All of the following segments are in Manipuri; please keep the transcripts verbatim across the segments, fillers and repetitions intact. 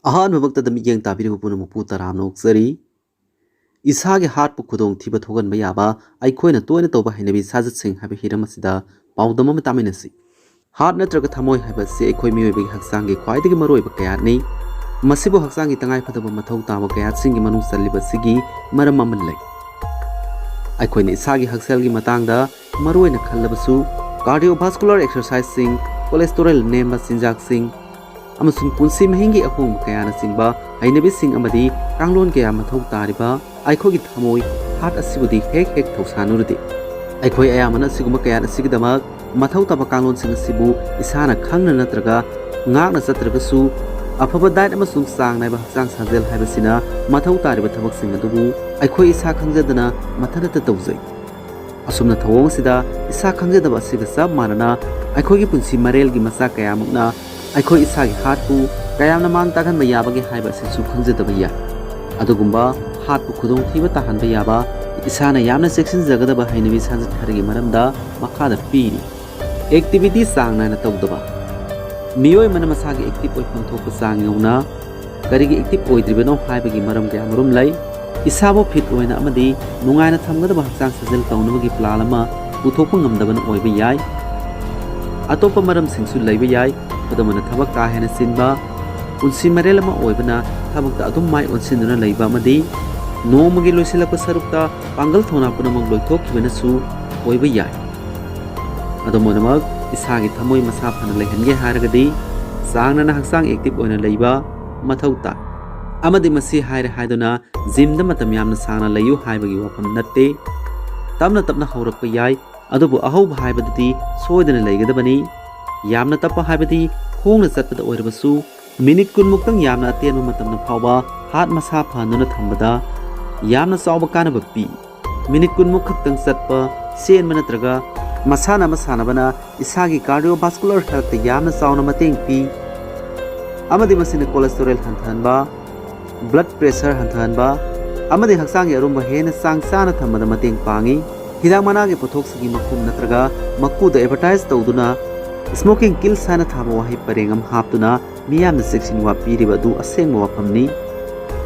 ꯑꯍꯥꯟꯕꯃꯛꯇꯗ ꯃꯤꯠꯌꯦꯡ ꯇꯥꯕꯤꯔꯤꯕ ꯄꯨꯝꯅꯃꯛꯄꯨ ꯇꯔꯥꯝꯅ ꯑꯣꯛꯆꯔꯤ꯫ ꯏꯁꯥꯒꯤ ꯍꯥꯔꯠꯄꯨ ꯈꯨꯗꯣꯡꯊꯤꯕ ꯊꯣꯛꯍꯟꯕ ꯌꯥꯕ ꯑꯩꯈꯣꯏꯅ ꯇꯣꯏꯅ ꯇꯧꯕ ꯍꯩꯅꯕꯤ ꯁꯥꯖꯠꯁꯤꯡ ꯍꯥꯏꯕ ꯍꯤꯔꯝ ꯑꯁꯤꯗ ꯄꯥꯎꯗꯝ ꯑꯃ ꯇꯥꯃꯤꯟꯅꯁꯤ꯫ ꯍꯥꯔꯠ ꯅꯠꯇ꯭ꯔꯒ ꯊꯃꯣꯏ ꯍꯥꯏꯕ ꯑꯁꯤ ꯑꯩꯈꯣꯏ ꯃꯤꯑꯣꯏꯕꯒꯤ ꯍꯛꯆꯥꯡꯒꯤ ꯈ꯭ꯋꯥꯏꯗꯒꯤ ꯃꯔꯨꯑꯣꯏꯕ ꯀꯌꯥꯠꯅꯤ꯫ ꯃꯁꯤꯕꯨ ꯍꯛꯆꯥꯡꯒꯤ ꯇꯉꯥꯏꯐꯗꯕ ꯃꯊꯧ ꯇꯥꯕ ꯀꯌꯥꯠꯁꯤꯡꯒꯤ ꯃꯅꯨꯡ ꯆꯜꯂꯤꯕ ꯑꯁꯤꯒꯤ ꯃꯔꯝ ꯑꯃ ꯂꯩ꯫ ꯑꯩꯈꯣꯏꯅ ꯏꯁꯥꯒꯤ ꯍꯛꯁꯦꯜꯒꯤ ꯃꯇꯥꯡꯗ ꯃꯔꯨꯑꯣꯏꯅ ꯈꯜꯂꯕꯁꯨ, ꯀꯥꯔꯗꯤꯑꯣꯚꯥꯁꯀꯨꯂꯔ ꯑꯦꯛꯁꯔꯁꯥꯏꯖꯁꯤꯡ, ꯀꯣꯂꯦꯁꯇꯣꯔꯦꯜ ꯅꯦꯝꯕ ꯆꯤꯟꯖꯥꯛꯁꯤꯡ, ꯑꯃꯁꯨꯡ ꯄꯨꯟꯁꯤ ꯃꯍꯤꯡꯒꯤ ꯑꯍꯣꯡꯕ ꯀꯌꯥꯅꯆꯤꯡꯕ ꯍꯩꯅꯕꯤꯁꯤꯡ ꯑꯃꯗꯤ ꯀꯥꯡꯂꯣꯟ ꯀꯌꯥ ꯃꯊꯧ ꯇꯥꯔꯤꯕ ꯑꯩꯈꯣꯏꯒꯤ ꯊꯃꯣꯏ, ꯍꯥꯔꯠ ꯑꯁꯤꯕꯨꯗꯤ ꯍꯦꯛ ꯍꯦꯛ ꯊꯧꯁꯥꯅꯔꯨꯗꯦ꯫ ꯑꯩꯈꯣꯏ ꯑꯌꯥꯝꯕꯅ ꯑꯁꯤꯒꯨꯝꯕ ꯀꯌꯥꯠ ꯑꯁꯤꯒꯤꯗꯃꯛ ꯃꯊꯧ ꯇꯥꯕ ꯀꯥꯡꯂꯣꯟꯁꯤꯡ ꯑꯁꯤꯕꯨ ꯏꯁꯥꯅ ꯈꯪꯅ ꯅꯠꯇ꯭ꯔꯒ ꯉꯥꯛꯅ ꯆꯠꯇ꯭ꯔꯒꯁꯨ, ꯑꯐꯕ ꯗꯥꯏꯠ ꯑꯃꯁꯨꯡ ꯆꯥꯡ ꯅꯥꯏꯕ ꯍꯛꯆꯥꯡ ꯁꯥꯖꯦꯜ ꯍꯥꯏꯕꯁꯤꯅ ꯃꯊꯧ ꯇꯥꯔꯤꯕ ꯊꯕꯛꯁꯤꯡ ꯑꯗꯨꯕꯨ ꯑꯩꯈꯣꯏ ꯏꯁꯥ ꯈꯪꯖꯗꯅ ꯃꯊꯟꯇ ꯇꯧꯖꯩ꯫ ꯑꯁꯨꯝꯅ ꯊꯧꯑꯣꯡ ꯑꯁꯤꯗ ꯏꯁꯥ ꯈꯪꯖꯗꯕ ꯑꯁꯤꯒ ꯆꯞ ꯃꯥꯟꯅꯅ ꯑꯩꯈꯣꯏꯒꯤ ꯄꯨꯟꯁꯤ ꯃꯔꯦꯜꯒꯤ ꯃꯆꯥꯛ ꯀꯌꯥꯃꯨꯛꯅ ꯑꯩꯈꯣꯏ ꯏꯁꯥꯒꯤ ꯍꯥꯔꯠꯄꯨ ꯀꯌꯥꯝꯅ ꯃꯥꯡ ꯇꯥꯛꯍꯟꯕ ꯌꯥꯕꯒꯦ ꯍꯥꯏꯕ ꯑꯁꯤꯁꯨ ꯈꯪꯖꯗꯕ ꯌꯥꯏ꯫ ꯑꯗꯨꯒꯨꯝꯕ ꯍꯥꯔꯠꯄꯨ ꯈꯨꯗꯣꯡꯊꯤꯕ ꯇꯥꯍꯟꯕ ꯌꯥꯕ ꯏꯁꯥꯅ ꯌꯥꯝꯅ ꯆꯦꯛꯁꯤꯟꯖꯒꯗꯕ ꯍꯩꯅꯕꯤ ꯁꯥꯖꯠ ꯈꯔꯒꯤ ꯃꯔꯝꯗ ꯃꯈꯥꯗ ꯄꯤꯔꯤ꯫ ꯑꯦꯛꯇꯤꯚꯤꯇꯤ ꯆꯥꯡ ꯅꯥꯏꯅ ꯇꯧꯗꯕ꯫ ꯃꯤꯑꯣꯏ ꯑꯃꯅ ꯃꯁꯥꯒꯤ ꯑꯦꯛꯇꯤꯚ ꯑꯣꯏꯐꯝ ꯊꯣꯛꯄ ꯆꯥꯡ ꯌꯧꯅ ꯀꯔꯤꯒꯤ ꯑꯦꯛꯇꯤꯚ ꯑꯣꯏꯗ꯭ꯔꯤꯕꯅꯣ ꯍꯥꯏꯕꯒꯤ ꯃꯔꯝ ꯀꯌꯥꯃꯔꯨꯝ ꯂꯩ꯫ ꯏꯁꯥꯕꯨ ꯐꯤꯠ ꯑꯣꯏꯅ ꯑꯃꯗꯤ ꯅꯨꯡꯉꯥꯏꯅ ꯊꯝꯒꯗꯕ ꯍꯛꯆꯥꯡ ꯁꯥꯖꯦꯜ ꯇꯧꯅꯕꯒꯤ ꯄ꯭ꯂꯥꯟ ꯑꯃ ꯄꯨꯊꯣꯛꯄ ꯉꯝꯗꯕꯅ ꯑꯣꯏꯕ ꯌꯥꯏ꯫ ꯑꯇꯣꯞꯄ ꯃꯔꯝꯁꯤꯡꯁꯨ ꯂꯩꯕ ꯌꯥꯏ, ꯈꯨꯗꯝ ꯑꯣꯏꯅ ꯊꯕꯛ ꯀꯥ ꯍꯦꯟꯅ ꯆꯤꯟꯕ, ꯄꯨꯟꯁꯤ ꯃꯔꯦꯜ ꯑꯃ ꯑꯣꯏꯕꯅ ꯊꯕꯛꯇ ꯑꯗꯨꯝ ꯃꯥꯏ ꯑꯣꯟꯁꯤꯟꯗꯨꯅ ꯂꯩꯕ ꯑꯃꯗꯤ ꯅꯣꯡꯃꯒꯤ ꯂꯣꯏꯁꯤꯜꯂꯛꯄ ꯁꯔꯨꯛꯇ ꯄꯥꯡꯒꯜ ꯊꯧꯅꯥ ꯄꯨꯝꯅꯃꯛ ꯂꯣꯏꯊꯣꯛꯈꯤꯕꯅꯁꯨ ꯑꯣꯏꯕ ꯌꯥꯏ꯫ ꯑꯗꯨꯝ ꯑꯣꯏꯅꯃꯛ, ꯏꯁꯥꯒꯤ ꯊꯃꯣꯏ ꯃꯁꯥ ꯐꯅ ꯂꯩꯍꯟꯒꯦ ꯍꯥꯏꯔꯒꯗꯤ ꯆꯥꯡ ꯅꯥꯏꯅ ꯍꯛꯆꯥꯡ ꯑꯦꯛꯇꯤꯚ ꯑꯣꯏꯅ ꯂꯩꯕ ꯃꯊꯧ ꯇꯥꯏ꯫ ꯑꯃꯗꯤ ꯃꯁꯤ ꯍꯥꯏꯔꯦ ꯍꯥꯏꯗꯨꯅ ꯖꯤꯝꯗ ꯃꯇꯝ ꯌꯥꯝꯅ ꯁꯥꯡꯅ ꯂꯩꯌꯨ ꯍꯥꯏꯕꯒꯤ ꯋꯥꯐꯝ ꯅꯠꯇꯦ꯫ ꯇꯞꯅ ꯇꯞꯅ ꯍꯧꯔꯛꯄ ꯌꯥꯏ, ꯑꯗꯨꯕꯨ ꯑꯍꯧꯕ ꯍꯥꯏꯕꯗꯨꯗꯤ ꯁꯣꯏꯗꯅ ꯂꯩꯒꯗꯕꯅꯤ꯫ ꯌꯥꯝꯅ ꯇꯞꯄ ꯍꯥꯏꯕꯗꯤ ꯈꯣꯡꯅ ꯆꯠꯄꯗ ꯑꯣꯏꯔꯕꯁꯨ ꯃꯤꯅꯤꯠ ꯀꯨꯟꯃꯨꯛꯇꯪ ꯌꯥꯝꯅ ꯑꯇꯦꯟꯕ ꯃꯇꯝꯗ ꯐꯥꯎꯕ ꯍꯥꯔꯠ ꯃꯁꯥ ꯐꯍꯟꯗꯨꯅ ꯊꯝꯕꯗ ꯌꯥꯝꯅ ꯆꯥꯎꯕ ꯀꯥꯟꯅꯕ ꯄꯤ꯫ ꯃꯤꯅꯤꯠ ꯀꯨꯟꯃꯨꯛ ꯈꯛꯇꯪ ꯆꯠꯄ, ꯆꯦꯟꯕ ꯅꯠꯇ꯭ꯔꯒ ꯃꯁꯥꯟꯅ ꯑꯃ ꯁꯥꯟꯅꯕꯅ ꯏꯁꯥꯒꯤ ꯀꯥꯔꯗꯤꯑꯣꯚꯥꯁꯀꯨꯂꯔ ꯍꯦꯜꯊꯇ ꯌꯥꯝꯅ ꯆꯥꯎꯅ ꯃꯇꯦꯡ ꯄꯤ, ꯑꯃꯗꯤ ꯃꯁꯤꯅ ꯀꯣꯂꯦꯁꯇꯣꯔꯦꯜ ꯍꯟꯊꯍꯟꯕ, ꯕ꯭ꯂꯗ ꯄ꯭ꯔꯦꯁꯔ ꯍꯟꯊꯍꯟꯕ ꯑꯃꯗꯤ ꯍꯛꯆꯥꯡꯒꯤ ꯑꯔꯨꯝꯕ ꯍꯦꯟꯅ ꯆꯥꯡ ꯆꯥꯅ ꯊꯝꯕꯗ ꯃꯇꯦꯡ ꯄꯥꯡꯏ꯫ ꯍꯤꯗꯥꯛ ꯃꯅꯥꯒꯤ ꯄꯣꯠꯊꯣꯛꯁꯤꯡꯒꯤ ꯃꯈꯨꯝ ꯅꯠꯇ꯭ꯔꯒ ꯃꯀꯨꯗ ꯑꯦꯗꯚꯔꯇꯥꯏꯖ ꯇꯧꯗꯨꯅ "Smoking kills" ꯍꯥꯏꯅ ꯊꯥꯕ ꯋꯥꯍꯩ ꯄꯔꯦꯡ ꯑꯃ ꯍꯥꯞꯇꯨꯅ ꯃꯤꯌꯥꯝꯅ ꯆꯦꯛꯁꯤꯟ ꯋꯥ ꯄꯤꯔꯤꯕ ꯑꯗꯨ ꯑꯁꯦꯡꯕ ꯋꯥꯐꯝꯅꯤ꯫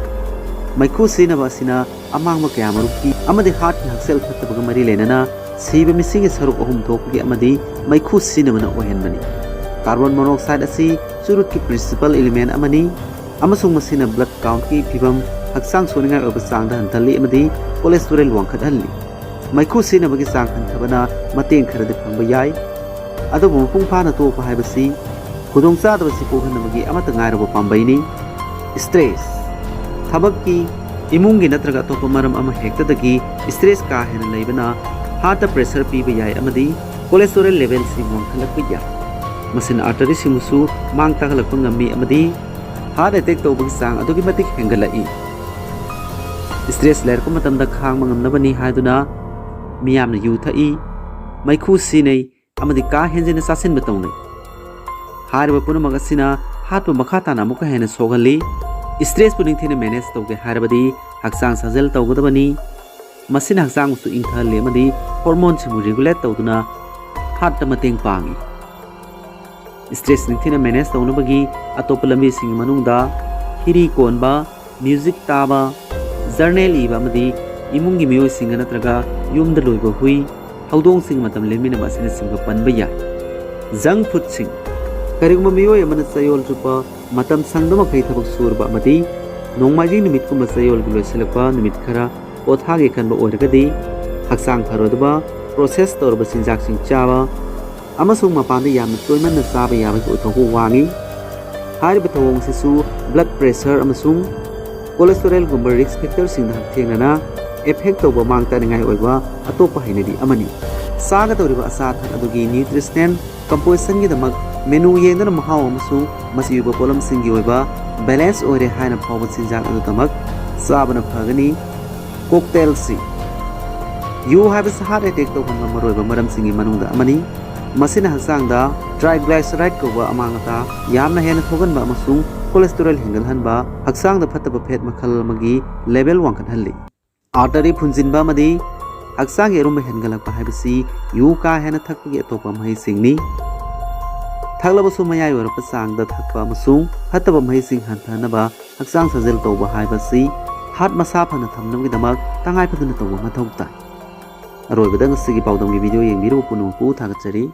ꯃꯩꯈꯨ ꯁꯤꯖꯤꯟꯅꯕ ꯑꯁꯤꯅ ꯑꯃꯥꯡꯕ ꯀꯌꯥꯃꯔꯨꯝ ꯄꯤ ꯑꯃꯗꯤ ꯍꯥꯔꯠꯀꯤ ꯍꯛꯁꯦꯜ ꯐꯠꯇꯕꯒ ꯃꯔꯤ ꯂꯩꯅꯅ ꯁꯤꯕ ꯃꯤꯁꯤꯡꯒꯤ ꯁꯔꯨꯛ ꯑꯍꯨꯝ ꯊꯣꯛꯄꯒꯤ ꯑꯃꯗꯤ ꯃꯩꯈꯨ ꯁꯤꯖꯤꯟꯅꯕꯅ ꯑꯣꯏꯍꯟꯕꯅꯤ꯫ ꯀꯥꯔꯕꯣꯟ ꯃꯣꯅꯣꯛꯁꯥꯏꯗ ꯑꯁꯤ ꯆꯨꯔꯨꯠꯀꯤ ꯄ꯭ꯔꯤꯟꯁꯤꯄꯜ ꯏꯂꯤꯃꯦꯟ ꯑꯃꯅꯤ ꯑꯃꯁꯨꯡ ꯃꯁꯤꯅ ꯕ꯭ꯂꯗ ꯀꯥꯎꯟꯠꯀꯤ ꯐꯤꯕꯝ ꯍꯛꯆꯥꯡ ꯁꯣꯛꯅꯤꯡꯉꯥꯏ ꯑꯣꯏꯕ ꯆꯥꯡꯗ ꯍꯟꯊꯍꯜꯂꯤ ꯑꯃꯗꯤ ꯀꯣꯂꯦꯁꯇꯣꯔꯦꯜ ꯋꯥꯡꯈꯠꯍꯜꯂꯤ꯫ ꯃꯩꯈꯨ ꯁꯤꯖꯤꯟꯅꯕꯒꯤ ꯆꯥꯡ ꯍꯟꯊꯕꯅ ꯃꯇꯦꯡ ꯈꯔꯗꯤ ꯐꯪꯕ ꯌꯥꯏ, ꯑꯗꯨꯕꯨ ꯃꯄꯨꯡ ꯐꯥꯅ ꯇꯣꯛꯄ ꯍꯥꯏꯕꯁꯤ ꯈꯨꯗꯣꯡꯆꯥꯗꯕꯁꯤ ꯀꯣꯛꯍꯟꯅꯕꯒꯤ ꯑꯃꯠꯇ ꯉꯥꯏꯔꯕ ꯄꯥꯝꯕꯩꯅꯤ꯫ ꯁ꯭ꯇ꯭ꯔꯦꯁ꯫ ꯊꯕꯛꯀꯤ, ꯏꯃꯨꯡꯒꯤ ꯅꯠꯇ꯭ꯔꯒ ꯑꯇꯣꯞꯄ ꯃꯔꯝ ꯑꯃ ꯍꯦꯛꯇꯗꯒꯤ ꯁ꯭ꯇ꯭ꯔꯦꯁ ꯀꯥ ꯍꯦꯟꯅ ꯂꯩꯕꯅ ꯍꯥꯔꯠꯇ ꯄ꯭ꯔꯦꯁꯔ ꯄꯤꯕ ꯌꯥꯏ ꯑꯃꯗꯤ ꯀꯣꯂꯦꯁꯇꯣꯔꯦꯜ ꯂꯦꯚꯦꯜꯁꯤꯡ ꯋꯥꯡꯈꯠꯂꯛꯄ ꯌꯥꯏ꯫ ꯃꯁꯤꯅ ꯑꯥꯔꯇꯔꯤꯁꯤꯡꯕꯨꯁꯨ ꯃꯥꯡ ꯇꯥꯛꯍꯜꯂꯛꯄ ꯉꯝꯃꯤ ꯑꯃꯗꯤ ꯍꯥꯔꯠ ꯑꯦꯇꯦꯛ ꯇꯧꯕꯒꯤ ꯆꯥꯡ ꯑꯗꯨꯛꯀꯤ ꯃꯇꯤꯛ ꯍꯦꯟꯒꯠꯂꯛꯏ꯫ ꯁ꯭ꯇ꯭ꯔꯦꯁ ꯂꯩꯔꯛꯄ ꯃꯇꯝꯗ ꯈꯥꯡꯕ ꯉꯝꯅꯕꯅꯤ ꯍꯥꯏꯗꯨꯅ ꯃꯤꯌꯥꯝꯅ ꯌꯨ ꯊꯛꯏ, ꯃꯩꯈꯨ ꯁꯤꯖꯤꯟꯅꯩ ꯑꯃꯗꯤ ꯀꯥ ꯍꯦꯟꯖꯤꯟꯅ ꯆꯥꯁꯤꯟꯕ ꯇꯧꯅꯩ꯫ ꯍꯥꯏꯔꯤꯕ ꯄꯨꯝꯅꯃꯛ ꯑꯁꯤꯅ ꯍꯥꯔꯠꯄꯨ ꯃꯈꯥ ꯇꯥꯅ ꯑꯃꯨꯛꯀ ꯍꯦꯟꯅ ꯁꯣꯛꯍꯜꯂꯤ꯫ ꯁ꯭ꯇ꯭ꯔꯦꯁꯄꯨ ꯅꯤꯡꯊꯤꯅ ꯃꯦꯅꯦꯖ ꯇꯧꯒꯦ ꯍꯥꯏꯔꯕꯗꯤ ꯍꯛꯆꯥꯡ ꯁꯥꯖꯦꯜ ꯇꯧꯒꯗꯕꯅꯤ꯫ ꯃꯁꯤꯅ ꯍꯛꯆꯥꯡꯕꯨꯁꯨ ꯏꯪꯊꯍꯜꯂꯤ ꯑꯃꯗꯤ ꯍꯣꯔꯃꯣꯟꯁꯤꯡꯕꯨ ꯔꯤꯒꯨꯂꯦꯠ ꯇꯧꯗꯨꯅ ꯍꯥꯔꯠꯇ ꯃꯇꯦꯡ ꯄꯥꯡꯏ꯫ ꯁ꯭ꯇ꯭ꯔꯦꯁ ꯅꯤꯡꯊꯤꯅ ꯃꯦꯅꯦꯖ ꯇꯧꯅꯕꯒꯤ ꯑꯇꯣꯞꯄ ꯂꯝꯕꯤꯁꯤꯡꯒꯤ ꯃꯅꯨꯡꯗ ꯍꯤꯔꯤ ꯀꯣꯟꯕ, ꯃ꯭ꯌꯨꯖꯤꯛ ꯇꯥꯕ, ꯖꯔꯅꯦꯜ ꯏꯕ ꯑꯃꯗꯤ ꯏꯃꯨꯡꯒꯤ ꯃꯤꯑꯣꯏꯁꯤꯡꯒ ꯅꯠꯇ꯭ꯔꯒ ꯌꯨꯝꯗ ꯂꯣꯏꯕ ꯍꯨꯏ, ꯍꯧꯗꯣꯡꯁꯤꯡꯒ ꯃꯇꯝ ꯂꯦꯟꯃꯤꯟꯅꯕ ꯑꯁꯤꯅꯆꯤꯡꯕ ꯄꯟꯕ ꯌꯥꯏ꯫ ꯖꯪꯛ ꯐꯨꯗꯁꯤꯡ꯫ ꯀꯔꯤꯒꯨꯝꯕ ꯃꯤꯑꯣꯏ ꯑꯃꯅ ꯆꯌꯣꯜ ꯆꯨꯞꯄ ꯃꯇꯝ ꯁꯪꯗꯕ ꯃꯈꯩ ꯊꯕꯛ ꯁꯨꯔꯕ ꯑꯃꯗꯤ ꯅꯣꯡꯃꯥꯏꯖꯤꯡ ꯅꯨꯃꯤꯠꯀꯨꯝꯕ ꯆꯌꯣꯜꯒꯤ ꯂꯣꯏꯁꯤꯜꯂꯛꯄ ꯅꯨꯃꯤꯠ ꯈꯔ ꯄꯣꯊꯥꯒꯦ ꯈꯟꯕ ꯑꯣꯏꯔꯒꯗꯤ, ꯍꯛꯆꯥꯡ ꯐꯔꯣꯏꯗꯕ ꯄ꯭ꯔꯣꯁꯦꯁ ꯇꯧꯔꯕ ꯆꯤꯟꯖꯥꯛꯁꯤꯡ ꯆꯥꯕ ꯑꯃꯁꯨꯡ ꯃꯄꯥꯟꯗ ꯌꯥꯝꯅ ꯇꯣꯏꯃꯟꯅ ꯆꯥꯕ ꯌꯥꯕꯒꯤ ꯑꯣꯏꯊꯣꯛꯄ ꯋꯥꯡꯏ꯫ ꯍꯥꯏꯔꯤꯕ ꯊꯧꯑꯣꯡ ꯑꯁꯤꯁꯨ ꯕ꯭ꯂꯗ ꯄ꯭ꯔꯦꯁꯔ ꯑꯃꯁꯨꯡ ꯀꯣꯂꯦꯁꯇꯣꯔꯦꯜꯒꯨꯝꯕ ꯔꯤꯁꯛ ꯐꯦꯛꯇꯔꯁꯤꯡꯗ ꯍꯛꯊꯦꯡꯅꯅ ꯑꯦꯐꯦꯛ ꯇꯧꯕ ꯃꯥꯡ ꯇꯥꯛꯅꯤꯡꯉꯥꯏ ꯑꯣꯏꯕ ꯑꯇꯣꯞꯄ ꯍꯩꯅꯕꯤ ꯑꯃꯅꯤ꯫ ꯆꯥꯒꯗꯧꯔꯤꯕ ꯑꯆꯥ ꯑꯊꯛ ꯑꯗꯨꯒꯤ ꯅ꯭ꯌꯨꯇ꯭ꯔꯤꯁꯅꯦꯜ ꯀꯝꯄꯣꯖꯤꯁꯟꯒꯤꯗꯃꯛ ꯃꯦꯅꯨ ꯌꯦꯡꯗꯨꯅ ꯃꯍꯥꯎ ꯑꯃꯁꯨꯡ ꯃꯆꯤ ꯑꯣꯏꯕ ꯄꯣꯠꯂꯝꯁꯤꯡꯒꯤ ꯑꯣꯏꯕ ꯕꯦꯂꯦꯟꯁ ꯑꯣꯏꯔꯦ ꯍꯥꯏꯅ ꯐꯥꯎꯕ ꯆꯤꯟꯖꯥꯛ ꯑꯗꯨꯗꯃꯛ ꯆꯥꯕꯅ ꯐꯒꯅꯤ꯫ ꯀꯣꯛꯇꯦꯜꯁꯤꯡ꯫ ꯌꯨ ꯍꯥꯏꯕꯁꯤ ꯍꯥꯔꯠ ꯑꯦꯇꯦꯛ ꯇꯧꯍꯟꯕ ꯃꯔꯨꯑꯣꯏꯕ ꯃꯔꯝꯁꯤꯡꯒꯤ ꯃꯅꯨꯡꯗ ꯑꯃꯅꯤ꯫ ꯃꯁꯤꯅ ꯍꯛꯆꯥꯡꯗ ꯇ꯭ꯔꯥꯏꯒ꯭ꯂꯥꯏꯁꯔꯥꯏꯗ ꯀꯧꯕ ꯑꯃꯥꯡ ꯑꯇꯥ ꯌꯥꯝꯅ ꯍꯦꯟꯅ ꯊꯣꯛꯍꯟꯕ ꯑꯃꯁꯨꯡ ꯀꯣꯂꯦꯁꯇꯦꯔꯣꯜ ꯍꯦꯟꯒꯠꯍꯟꯕ, ꯍꯛꯆꯥꯡꯗ ꯐꯠꯇꯕ ꯐꯦꯠ ꯃꯈꯜ ꯑꯃꯒꯤ ꯂꯦꯚꯦꯜ ꯋꯥꯡꯈꯠꯍꯜꯂꯤ꯫ ꯑꯥꯔꯇꯔꯤ ꯐꯨꯟꯖꯤꯟꯕ ꯑꯃꯗꯤ ꯍꯛꯆꯥꯡꯒꯤ ꯑꯔꯨꯝꯕ ꯍꯦꯟꯒꯠꯂꯛꯄ ꯍꯥꯏꯕꯁꯤ ꯌꯨ ꯀꯥ ꯍꯦꯟꯅ ꯊꯛꯄꯒꯤ ꯑꯇꯣꯞꯄ ꯃꯍꯩꯁꯤꯡꯅꯤ꯫ ꯊꯛꯂꯕꯁꯨ ꯃꯌꯥꯏ ꯑꯣꯏꯔꯛꯄ ꯆꯥꯡꯗ ꯊꯛꯄ ꯑꯃꯁꯨꯡ ꯐꯠꯇꯕ ꯃꯍꯩꯁꯤꯡ ꯍꯟꯊꯅꯕ ꯍꯛꯆꯥꯡ ꯁꯥꯖꯦꯜ ꯇꯧꯕ ꯍꯥꯏꯕꯁꯤ heart ꯃꯁꯥ ꯐꯅ ꯊꯝꯅꯕꯒꯤꯗꯃꯛ ꯇꯉꯥꯏ ꯐꯗꯅ ꯇꯧꯕ ꯃꯊꯧ ꯇꯥꯏ꯫ ꯑꯔꯣꯏꯕꯗ ꯉꯁꯤꯒꯤ ꯄꯥꯎꯗꯝꯒꯤ video ꯌꯦꯡꯕꯤꯔꯕ ꯄꯨꯝꯅꯃꯛꯄꯨ ꯊꯥꯒꯠꯆꯔꯤ꯫